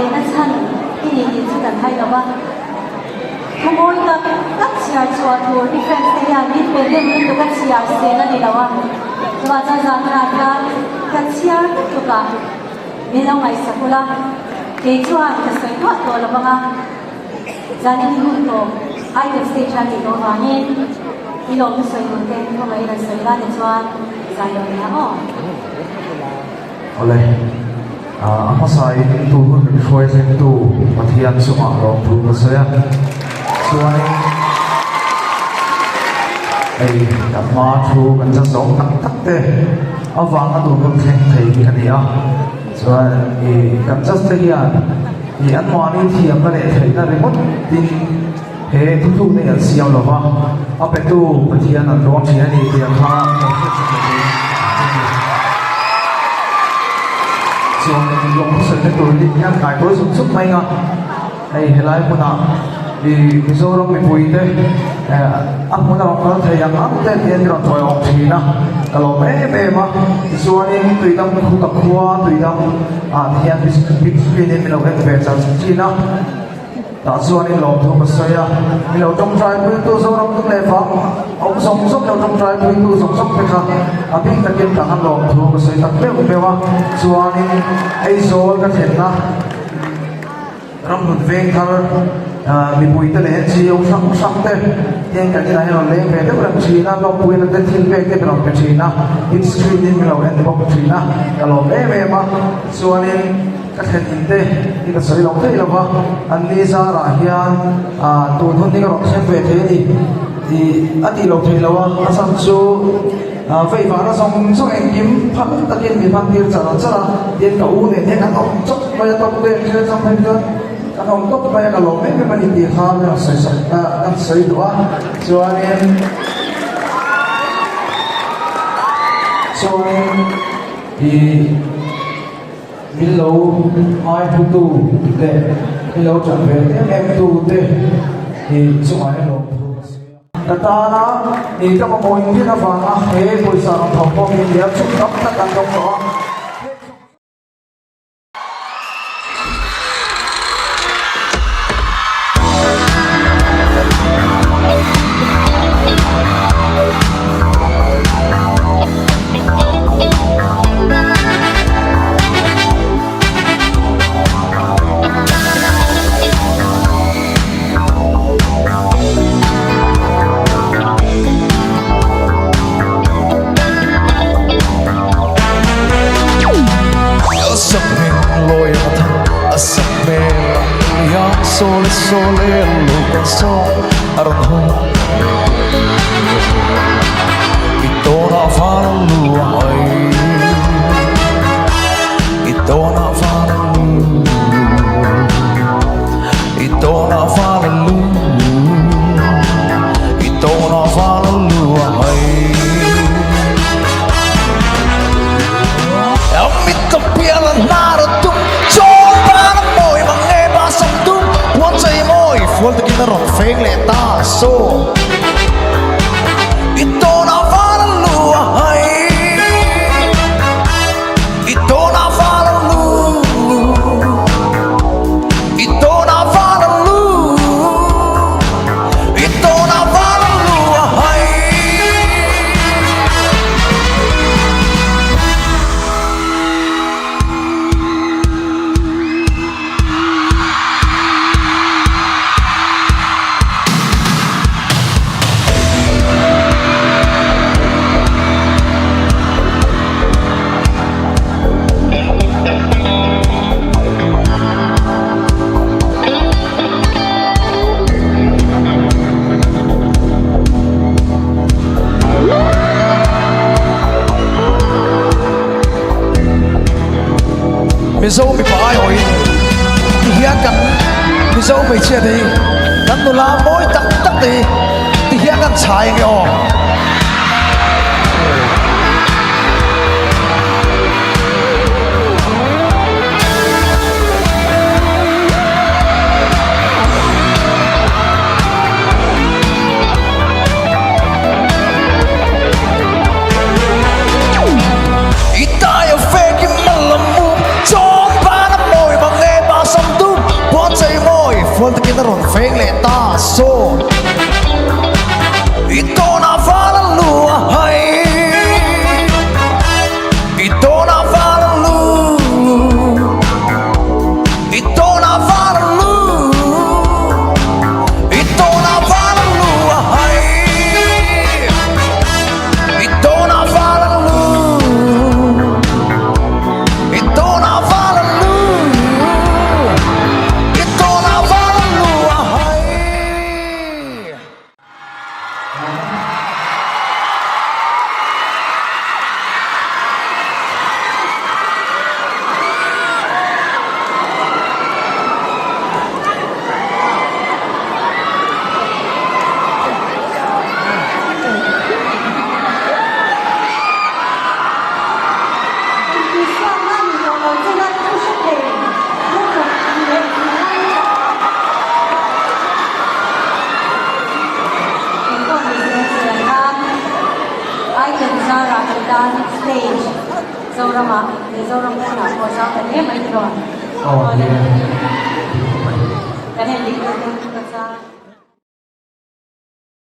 lehna chhan i ni tih chu kan hai lo va. Thumawi tak tak chhiar chhuah tur i fans te hian min pe hnem lutuk a chhiar sel a ni lo a, chuvah chuan zan hunah hian ka chhiar vek tluk a, min lo ngaihsak ula, kei chuan ka sawi duah tawh lo vang a, zanin i hun tawp item stage a tih tawh vangin i lawmna sawi tur te khawngaihin an sawi la ni chuan zai lo nia aw. Awle, a hmasain tu hun min hruai thlengtu Pathian chungah lawmthu ka sawi a, chuanin hei kan hma thu kan cha zawng tak tak te avanga tun hun thleng thei hi a ni a, chuan i kan judge te hian i anmahni thiamna leh theihna ringawt tin he thuthlukna hi an siam lo va, a petu Pathian an dawn thin a ni tih ang kha kan hriat chak leh dawn a ni. Chuan lawng sawi tur hi hian kai tawi zuk zuk mai ang a, hei helai hmunah i Mizoram mipui te a hmun a rawn kal thei ang ang te hian i rawn tawi awm thin a, ka lawm em em a, tichuanin tuidam khu ka khua tuidam ah te hian big screen in min lo en ve char thin a. Tah chuanin lawmthu ka sawi a, mi lo tawngtai puitu Zoram tum leh vang awm zawng zawng lo tawngtai puitu zawng zawng te kha a bik takin ka han lawmthu ka sawi tak meuh meuh a, chuanin Aizawl ka thlenna ramhlun veng thar mipuite leh NGO hrang hrang te hian kan inah hian rawn leng ve deuh reng thin a, lawmpuina te thil pek te min rawn pe thin a, big screen in min lo en bawk thin a, ka lawm em em a, chuanin. Ka thlen in te hi ka sawi lo thei lo va, an ni zarah hian ah tun hun hi ka rawn thleng ve thei a ni tih a tih lo thei lo a, a chhan chu ah vei vana zawng zawng engkim phal takin min hman tir char char a, tin ka u nen hian kan awm chawp mai a tawp vel thil atang phei chuan kan awm tawp mai a ka lawm em em a ni tih kha min rawn sawi sak kan sawi duh a, chuanin chuanin ih. Min lo ngaihlutu leh min lo ṭan ve em em tu te hi chungah hian lawmthu ka sawi a. Ka tana ni ka mamawh in din avanga he pawisa rawn tho pawh hi nia chhung tam tak an dawng tawh a. Mizo mipa aiawhin ti hian kan Mizo hmeichhia te hi kan nula mawi tak tak te hi ti hian kan chhai nge aw. leh ta sawn I tawnah val a lu a hai I tawnah val a lu I tawnah val a lu I tawnah val a lu a hai I tawnah val a lu I tawnah val a lu I tawnah val a lu a hai. Intihsiakna ni tawh lo china thu hre thei lutuk leh thinlai Engpawh ni se chian khan Icon zarah kan tan stage Zoramah leh Zoram pawnah pawh zau ta hle mai tiraw. Aw ni e. Kan en dik deuh deuh chu ka chang.